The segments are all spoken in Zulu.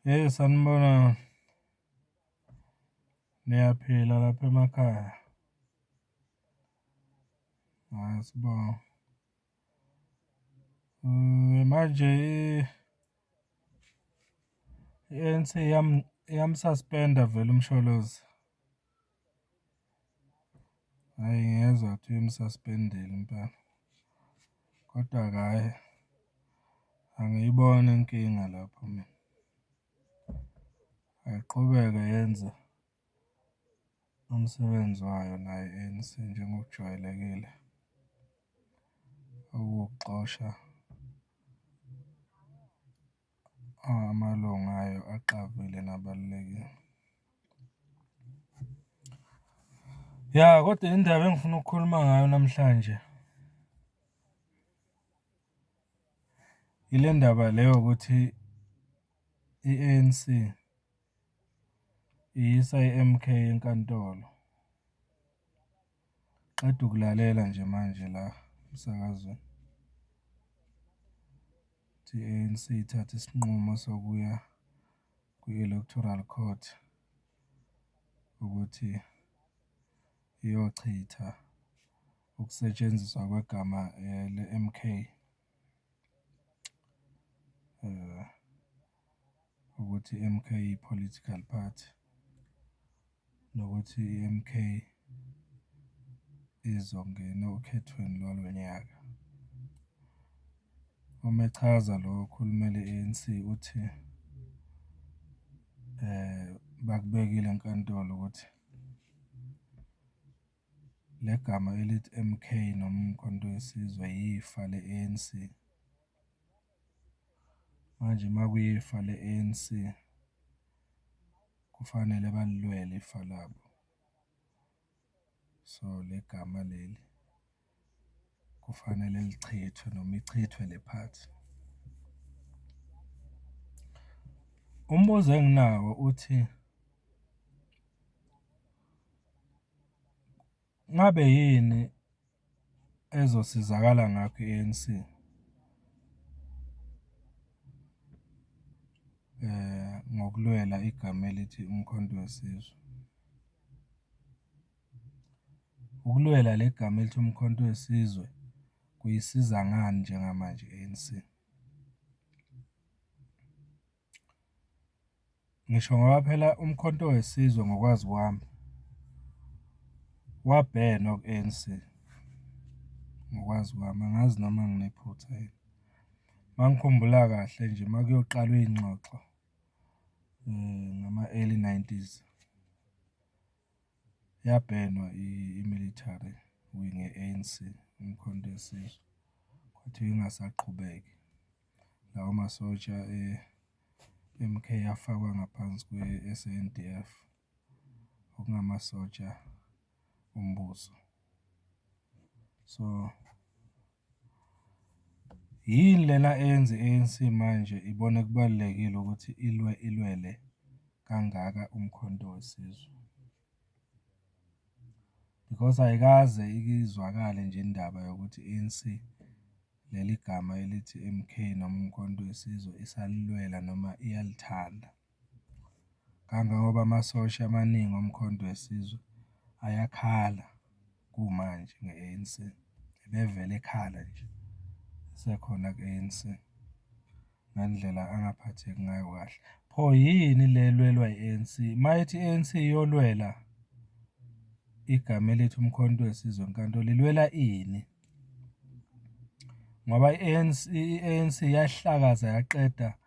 Hheyi sanibonani. Niyaphila lapha emakhaya? Asibonge. Manje i-ANC iyam-suspend-a vele uMsholozi? Hhayi ngiyezwa kuthiwa imu-suspend-ile impela, kodwa-ke hhayi angiyiboni inkinga lapho mina. Ayiqhubeke yenze umsebenzi wayo nayo i-ANC njengokujwayelekile, okuwukuxosha amalunga ayo aqavile nabalulekile. Ya, kodwa indaba engifuna ukukhuluma ngayo namhlanje ile ndaba le yokuthi i-ANC iyisa i-MK enkantolo. Ngiqeda ukulalela nje manje la emsakazweni, ukuthi i-ANC ithathe isinqumo sokuya kwi-Electoral Court ukuthi iyochitha ukusetshenziswa kwegama le-MK ukuthi i-MK iyi-political party, nokuthi i-MK izongena okhethweni lwalo nyaka. Uma echaza lo okhulumela i-ANC uthi bakubekile enkantolo ukuthi le gama elithi MK noma uMkhonto weSizwe yifa le-ANC. Manje uma kuyifa le-ANC, kufanele balilwele ifa labo. So, le gama leli kufanele lichithwe noma ichithwe le phathi. Umbuzo enginawo uthi, ngabe yini ezosizakala ngakho i-ANC ngokulwela igama elithi uMkhonto weSizwe? Ukulwela le gama elithi uMkhonto weSizwe kuyisiza ngani njengamanje i-ANC? Ngisho ngoba phela uMkhonto weSizwe ngokwazi kwami, wabhenwa ku-ANC, ngokwazi kwami, angazi noma nginephutha yini. Uma ngikhumbula kahle nje uma kuyoqalwa iy'ngxoxo ngama-early nineties, yabhenwa i-military wing ye-ANC, uMkhonto weSizwe, kwathiwa ingasaqhubeki. Lawo masosha e-MK afakwa ngaphansi kwe-SANDF, okungamasosha ombuso. So, yini lena eyenza i-ANC manje ibone kubalulekile ukuthi ilwe, ilwele kangaka uMkhonto weSizwe? Because ayikaze ike izwakale nje indaba yokuthi i-ANC, leli gama elithi MK noma uMkhonto weSizwe isalilwela noma iyalithanda. Kangangoba amasosha amaningi oMkhonto weSizwe ayakhala kumanje nge-ANC, ebevele ekhala nje esekhona ku-ANC, ngendlela angaphatheki ngayo kahle. Pho yini le elwelwa i-ANC? Uma ethi i-ANC iyolwela igama elithi uMkhonto weSizwe enkantolo, ilwela ini? Ngoba i-ANC, i-ANC yahlakaza yaqeda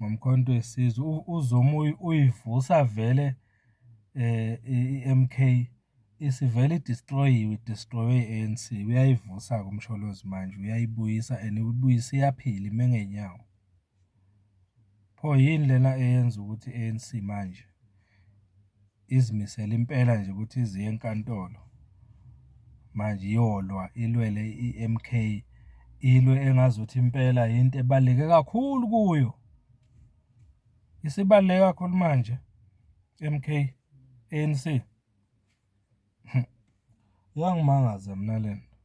ngoMkhonto weSizwe, uZuma uyivusa vele i-MK isivele i-destroy-iwe, i-destroy-we i-ANC. Uyayivusa-ke uMsholozi manje, uyayibuyisa and uyibuyisa iyaphila, ime ngey'nyawo. Pho yini lena eyenza ukuthi i-ANC manje izimisele impela nje ukuthi ize iye enkantolo manje iyolwa, ilwele i-MK, ilwe engazuthi impela yinto ebaluleke kakhulu kuyo. Isibaluleke kakhulu manje MK, ANC. Iyangimangaza mina le nto.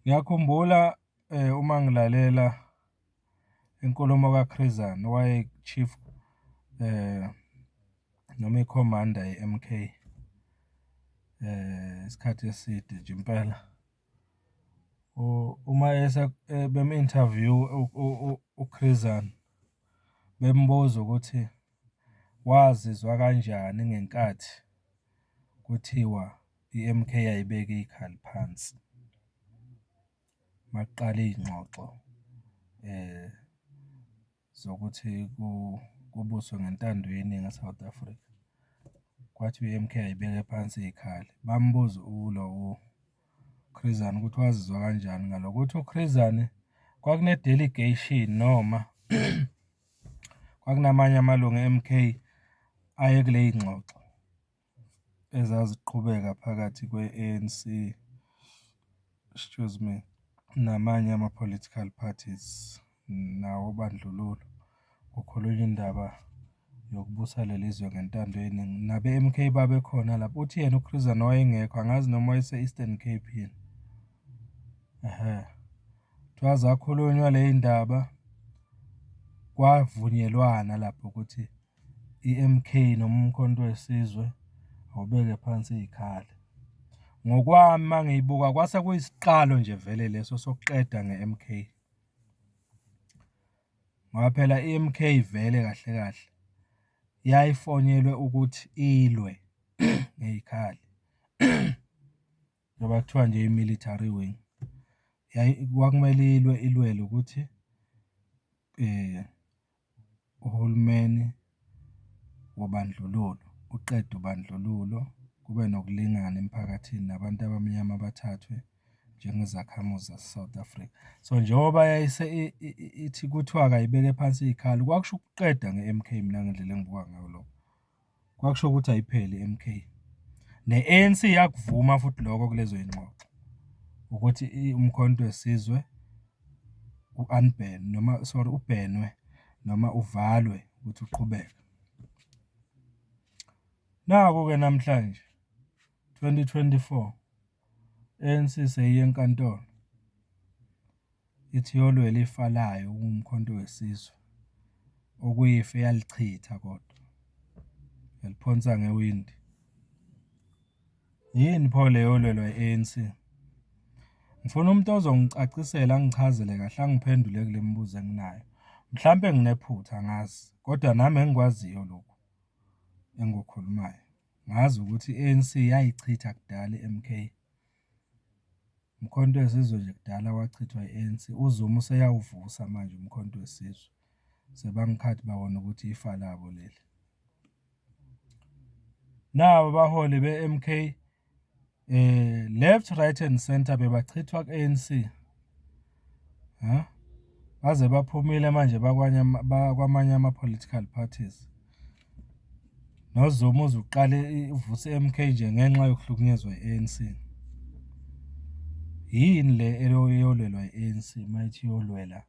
Ngiyakhumbula uma ngilalela inkulumo kaChris Hani owayeyi-Chief. Noma ikhomanda ye-MK isikhathi eside nje impela. Uma bemu-interview-a uChris Hani, bembuza ukuthi wazizwa kanjani ngenkathi kuthiwa i-MK ayibeke iy'khali phansi, uma kuqala iy'ngxoxo zokuthi kubuswe ngentando yeningi e-South Africa. Kwathiwa i-MK ayibeke phansi iy'khali. Bambuza ulo uChris Hani ukuthi wazizwa kanjani ngalokho. Uthi uChris Hani kwakune-delegation noma kwakunamanye amalungu e-MK aye kuley'ngxoxo ezaziqhubeka phakathi kwe-ANC, excuse me, namanye ama-political parties, nawo ubandlululo, kukhulunywa indaba yokubusa leli zwe ngentando yeningi. Nabe-MK babekhona lapho. Uthi yena uChris Hani wayengekho, angazi noma wayese-Eastern Cape yini, ehhe. Kuthiwa zakhulunywa ley'ndaba, kwavunyelwana lapho ukuthi i-MK noma uMkhonto weSizwe awubeke phansi iy'khali. Ngokwami uma ngiyibuka kwase kuyisiqalo nje vele leso sokuqeda nge-MK. Ngoba phela i-MK vele kahle kahle yayifonyelwe ukuthi ilwe ngey'khali, njengoba kuthiwa nje i-military wing. Kwakumele ilwe, ilwele ukuthi uhulumeni wobandlululo uqede ubandlululo, kube nokulingana emphakathini, nabantu abamnyama bathathwe njengezakhamuzi zase-South Africa. So, njengoba ithi kuthiwa kayibeke phansi iy'khali, kwakusho ukuqeda nge-MK mina ngendlela engibuka ngayo lokho. Kwakusho ukuthi ayiphele i-MK. Ne-ANC yakuvuma futhi lokho kulezo y'ngxoxo, ukuthi uMkhonto weSizwe u-unban noma sorry, ubhenwe noma uvalwe ukuthi uqhubeke. Naku-ke namhlanje, 2024, i-ANC seyiya enkantolo, ithi iyolwela ifa layo okuwuMkhonto weSizwe, okuyifa eyalichitha kodwa, yaliphonsa ngewindi. Yini pho le eyolwelwa i-ANC? Ngifuna umuntu ozongicacisela angichazele kahle, angiphendule kule mibuzo enginayo. Mhlampe nginephutha angazi, kodwa nami engikwaziyo lokhu engikukhulumayo. Ngazi ukuthi i-ANC yayichitha kudala i-MK. Umkhonto weSizwe nje kudala wachithwa i-ANC, uZuma useyawuvusa manje uMkhonto weSizwe. Sebangikhathi bawona ukuthi ifa labo leli. Naba abaholi be-MK left, right and centre bebachithwa ku-ANC. Ha? Baze baphumile manje bakwamanye ama-political parties. NoZuma uze uqale uvuse i-M_K nje ngenxa yokuhlukunyezwa i-ANC. Yini le eyolwelwa i-ANC uma ithi iyolwela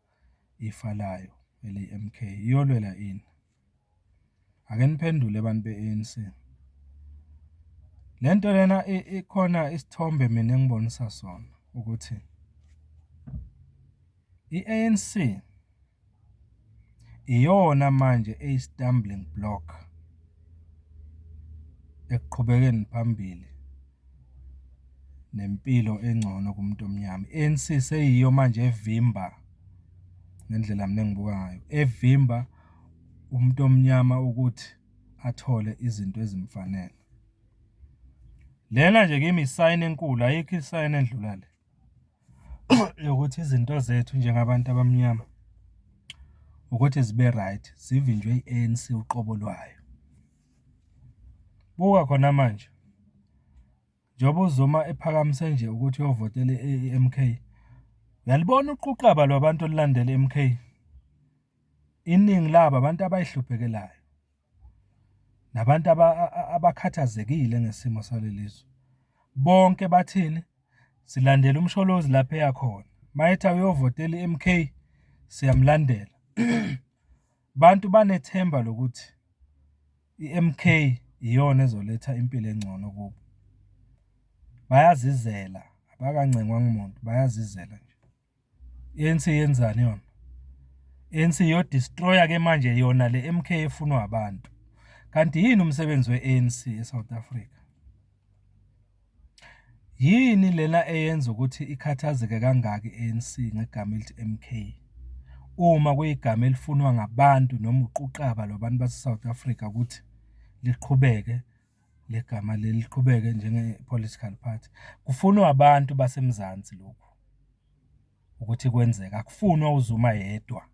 ifa layo eliyi-M_K, iyolwela ini? Ake niphendule bantu be-ANC. Le nto lena ikhona isithombe mina engibonisa sona ukuthi i-ANC iyona manje eyi-stumbling block ekuqhubekeni phambili nempilo engcono kumuntu omnyama. I-ANC seyiyo manje evimba ngendlela mina engibuka ngayo, evimba umuntu omnyama ukuthi athole izinto ezimfanele. Lena nje kimi isayini enkulu, ayikho isayini endlula le, yokuthi izinto zethu njengabantu abamnyama ukuthi zibe right, zivinjwe i-ANC uqobo lwayo. Buka khona manje, njengoba uZuma ephakamise nje ukuthi uyovotela i-M_K, uyalibona uquqaba lwabantu olulandela i-M_K? Iningi labo abantu abay'hluphekelayo, nabantu abakhathazekile ngesimo saleli zwe. Bonke bathini? Silandela uMsholozi lapho eya khona, uma ethi akuyovotela i-M_K, siyamlandela. Abantu banethemba lokuthi i-M_K iyona ezoletha impilo engcono kubo. Bayazizela, abakancengwa ngumuntu, bayazizela nje. I-ANC yenzani yona? I-ANC iyo-destroy-a-ke manje yona le MK efunwa abantu. Kanti yini umsebenzi we-ANC e-South Africa? Yini lena eyenza ukuthi ikhathazeke kangaka i-ANC ngegama elithi MK, uma kuyigama elifunwa ngabantu noma uquqaba lwabantu base-South Africa ukuthi liqhubeke le gama leli liqhubeke njenge-political party. Kufunwa abantu baseMzansi lokhu ukuthi kwenzeke, akufunwa uZuma yedwa.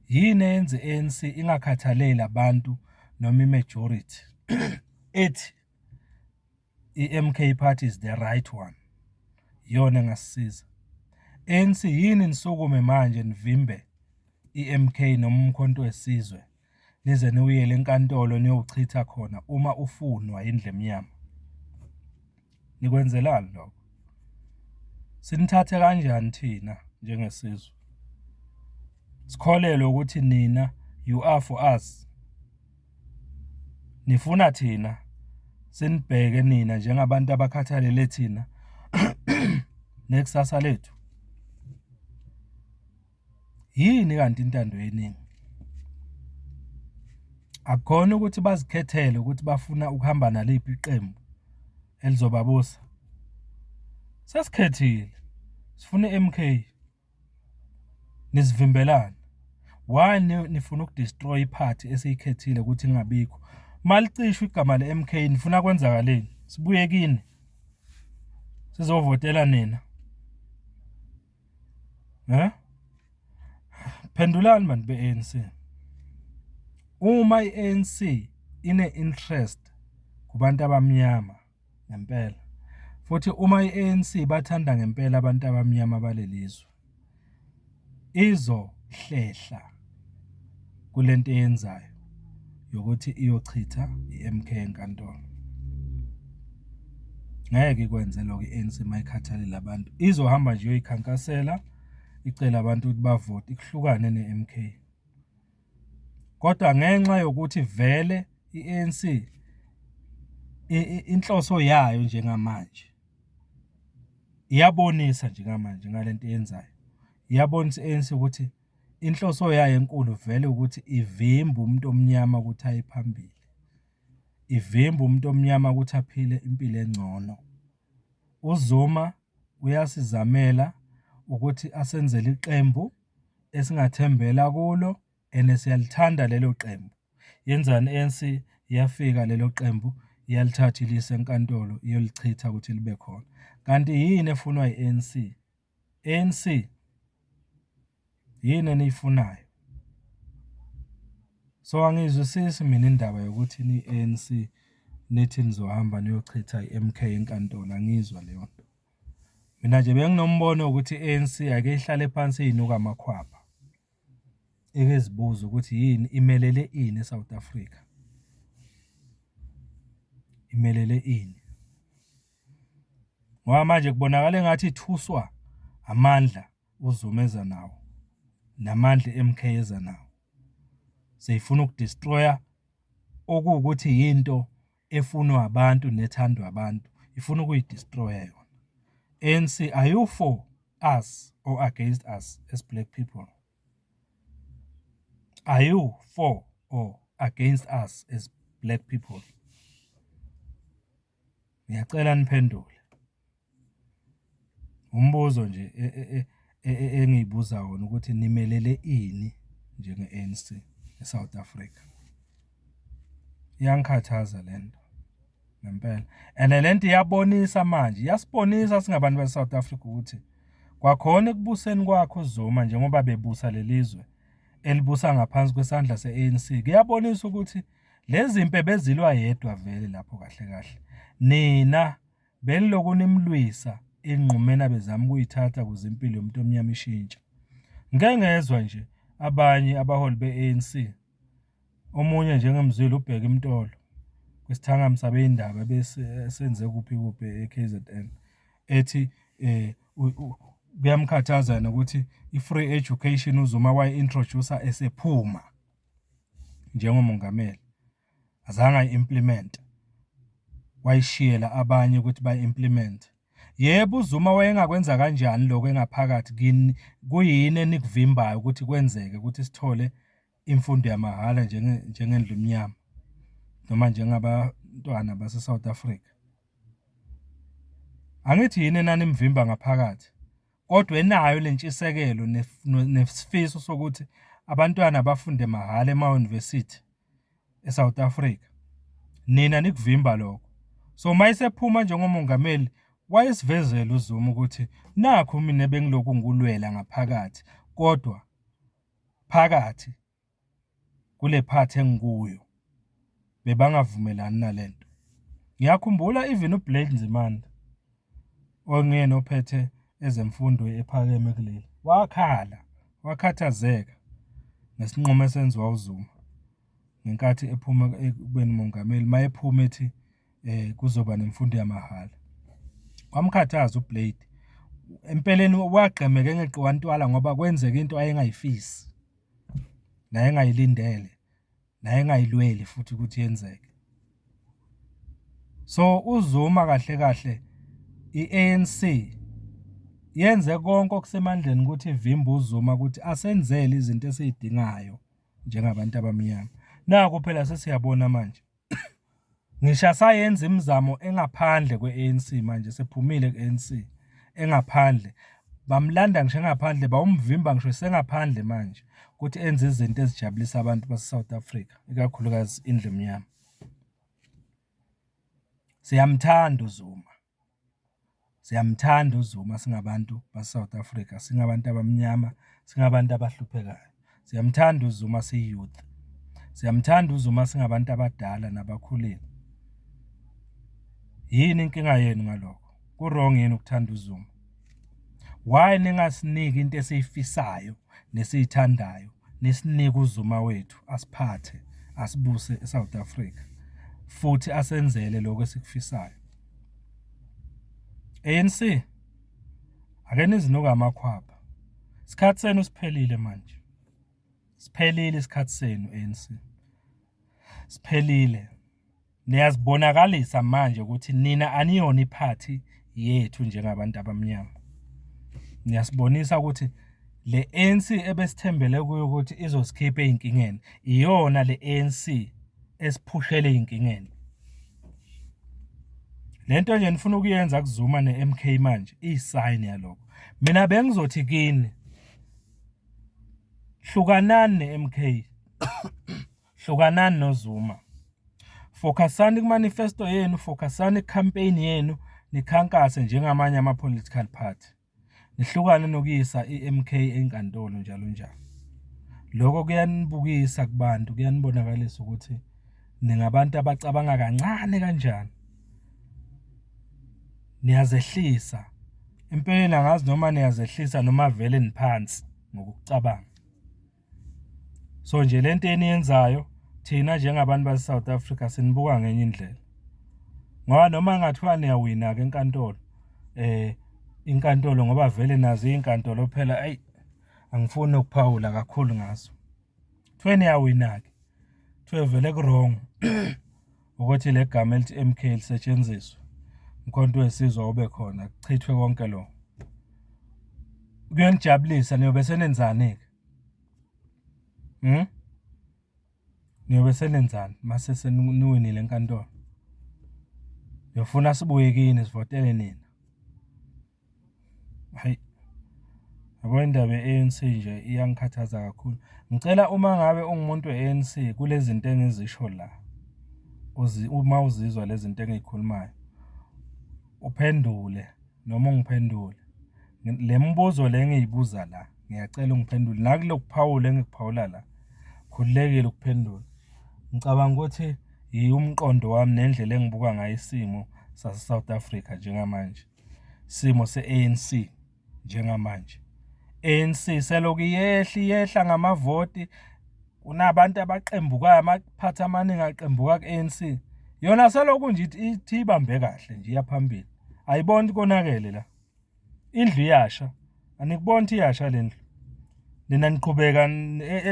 Yini eyenza i-ANC ingakhathaleli abantu noma i-majority ethi i-MK Party is the right one, iyona engasisiza. ANC yini nisukume manje nivimbe i-MK noma uMkhonto weSizwe, nize niwuyele enkantolo niyowuchitha khona uma ufunwa yindlu emnyama? Nikwenzelani lokho? Sinithathe kanjani thina njengesizwe? Sikholelwe ukuthi nina you are for us. Nifuna thina sinibheke nina njengabantu abakhathalele thina nekusasa lethu. Yini kanti intando yeningi? Akukhona ukuthi bazikhethele ukuthi bafuna ukuhamba naliphi iqembu elizobabusa. Sesikhethile, sifuna i-M_K. Nisivimbelani? Why nifuna uku-destroy iphathi esiyikhethile ukuthi ingabikho? Malicishwa igama le-M_K nifuna kwenzakaleni? Sibuye kini sizovotela nina. Eh? Phendulani bantu be-ANC. Uma i-ANC ine-interest kubantu abamnyama ngempela, futhi uma i-ANC bathanda ngempela abantu abamnyama balelizwe, izohlehla kulento eyenzayo yokuthi iyochitha i-M_K enkantolo. Ngeke ikwenze lokho i-ANC uma ikhathalele abantu. Izohamba nje iyoyikhankasela, icele abantu ukuthi bavote, kuhlukane ne-M_K. Kodwa ngenxa yokuthi vele i-ANC inhloso yayo njengamanje iyabonisa njengamanje ngale nto eyenzayo, iyabonisa i-ANC ukuthi inhloso yayo enkulu vele ukuthi ivimbe umuntu omnyama ukuthi aye phambili, ivimbe umuntu omnyama ukuthi aphile impilo engcono. UZuma uyasizamela ukuthi asenzele iqembu esingathembela kulo and siyalithanda lelo qembu. Yenzani i-ANC? Iyafika lelo qembu, iyalithatha iliyise enkantolo, iyolichitha ukuthi libe khona. Kanti yini efunwa i-ANC? ANC, yini eniyifunayo? So, angiyizwisisi mina indaba yokuthi niyi-ANC nithi nizohamba niyochitha i-M_K enkantolo, angiyizwa leyo nto. Mina nje benginombono wokuthi i-ANC ake ihlale phansi iy'nuke amakhwapha, ike izibuze ukuthi yini, imelele ini e-South Africa, imelele ini? Ngoba manje kubonakala engathi ithuswa amandla uZuma eza nawo, namandla i-M_K eza nawo. Seyifuna uku-destroy-a okuwukuthi yinto efunwa abantu nethandwa abantu, ifuna ukuyi-destroy-a yona. ANC, are you for us or against us as black people? Are you for or against us as black people? Ngiyacela niphendule. Umbuzo nje engiyibuza wona ukuthi nimelele ini njenge-ANC e-South Africa? Iyangikhathaza le nto ngempela and le nto iyabonisa manje, iyasibonisa singabantu base-South Africa ukuthi kwakhona ekubuseni kwakhe uZuma njengoba bebusa lelizwe elibusa ngaphansi kwesandla se-ANC, kuyabonisa ukuthi lezi zimpi bezilwa yedwa vele lapho kahle kahle. Nina beniloku nimlwisa ey'nqumeni abezama ukuyithatha ukuze impilo yomuntu omnyama ishintshe. Ngike ngezwa nje abanye abaholi be-ANC, omunye nje engimzwile uBheki Mtolo kwisithangami sabey'ndaba esenze kuphi kuphi e-K_Z_N, ethi kuyamkhathaza yena ukuthi i-free education uZuma wayi-introduce-a esephuma njengomongameli, azange ayi-implement-e, wayishiyela abanye ukuthi bayi-implement-e. Yebo, uZuma wayengakwenza kanjani lokho engaphakathi kini? Kuyini enikuvimbayo ukuthi kwenzeke ukuthi sithole imfundo yamahhala njengendlu emnyama noma njengabantwana base-South Africa? Angithi yini enanimvimba ngaphakathi, kodwa enayo le ntshisekelo nesifiso sokuthi abantwana bafunde mahhala emayunivesithi e-South Africa, nina nikuvimba lokho. So, uma esephuma njengomongameli, wayesivezela uZuma ukuthi nakhu mina ebengilokhu ngikulwela ngaphakathi, kodwa phakathi kule phathi engikuyo bebangavumelani nale nto. Ngiyakhumbula even uBlade Nzimande, okunguyena ophethe ezemfundo ephakeme kuleli, wakhala, wakhathazeka ngesinqumo esenziwa uZuma ngenkathi ephuma ekubeni umongameli, uma ephuma ethi kuzoba nemfundo yamahhala. Kwamkhathaza uBlade, empeleni wagqemeka engeqiwa ntwala ngoba kwenzeka into ayengayifisi, nayengayilindele, nayengayilweli futhi ukuthi yenzeke. So, uZuma kahle kahle, i-ANC yenze konke okusemandleni ukuthi ivimbe uZuma ukuthi asenzele izinto esiy'dingayo njengabantu abamnyama. Nakhu phela sesiyabona manje, ngisho asayenza imizamo engaphandle kwe-ANC manje, esephumile ku-ANC, engaphandle, bamlanda ngisho engaphandle, bayomvimba ngisho esengaphandle manje ukuthi enze izinto ezijabulisa abantu base-South Africa, ikakhulukazi indlu emnyama. Siyamthanda uZuma, siyamthanda uZuma singabantu base-South Africa, singabantu abamnyama, singabantu abahluphekayo. Siyamthanda uZuma siyi-youth, siyamthanda uZuma singabantu abadala nabakhulile. Yini inkinga yenu ngalokho? Ku-wrong yini ukuthanda uZuma? Why ningasiniki into esiyifisayo nesiyithandayo, nisinike uZuma wethu asiphathe, asibuse e-South Africa, futhi asenzele lokhu esikufisayo? ANC, ake nizinuke amakhwapha. Isikhathi senu siphelile manje. Siphelile isikhathi senu ANC. Siphelile. Niyazibonakalisa manje ukuthi nina aniyona iphathi yethu njengabantu abamnyama. Niyasibonisa ukuthi le ANC ebesithembele kuyo ukuthi izosikhipha ey'nkingeni, iyona le ANC esiphushele ey'nkingeni. Le nto nje enifuna ukuyenza kuZuma ne-M_K manje iyisayini yalokho. Mina bengizothi kini, hlukanani ne-M_K, hlukanani noZuma. Focus-ani ku-manifesto yenu, focus-ani ku-campaign yenu, nikhankase njengamanye ama-political party. Nihlukane nokuyisa i-M_K enkantolo njalo njalo. Lokho kuyanibukisa kubantu, kuyanibonakalisa ukuthi ningabantu abacabanga kancane kanjani. Niyazehlisa, empeleni angazi noma niyazehlisa noma vele niphansi ngokucabanga. So nje le nto eniyenzayo, thina njengabantu base-South Africa sinibuka ngenye indlela. Ngoba noma kungathiwa niyawina-ke enkantolo, inkantolo ngoba vele nazo iy'nkantolo phela eyi, angifuni ukuphawula kakhulu ngazo. Kuthiwe niyawina-ke, kuthiwe vele ku-wrong ukuthi le gama elithi M_K lisetshenziswe, uMkhonto weSizwe awube khona, kuchithwe konke lokho. Kuyonijabulisa, niyobe senenzani-ke? Niyobe senenzani mase seniwinile enkantolo? Niyofuna sibuye kini sivotele nina? Hhayi, yabo indaba ye-A_N_C nje iyangikhathaza kakhulu. Ngicela uma ngabe ungumuntu we-A_N_C kule zinto engizisho la, uma uzizwa le zinto engiyikhulumayo, uphendule noma ungiphendule. Le mibuzo le engiyibuza la, ngiyacela ungiphendule, nakulokhu kuphawula engikuphawula la, khululekile ukuphendula. Ngicabanga ukuthi yiwo umqondo wami nendlela engibuka ngayo isimo sase-South Africa njengamanje, isimo se-A_N_C njengamanje. A_N_C selokhu iyehla iyehla ngamavoti, kunabantu abaqembukayo, amaphathi amaningi aqembuka ku-A_N_C. Yona selokhu nje ithi iyibambe kahle nje iya phambili, ayiboni ukuthi konakele la. Indlu iyasha, anikuboni ukuthi iyasha le ndlu? Nina niqhubeka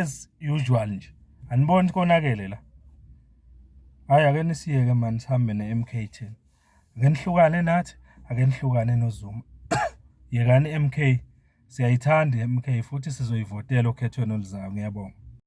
as usual nje, aniboni ukuthi konakele la? Hhayi, ake nisiyeke mani sihambe ne-M_K thina. Ake nihlukane nathi, Ake nihlukane noZuma, yekani i-M_K, siyayithanda i-M_K futhi sizoyivotela okhethweni oluzayo. Ngiyabonga.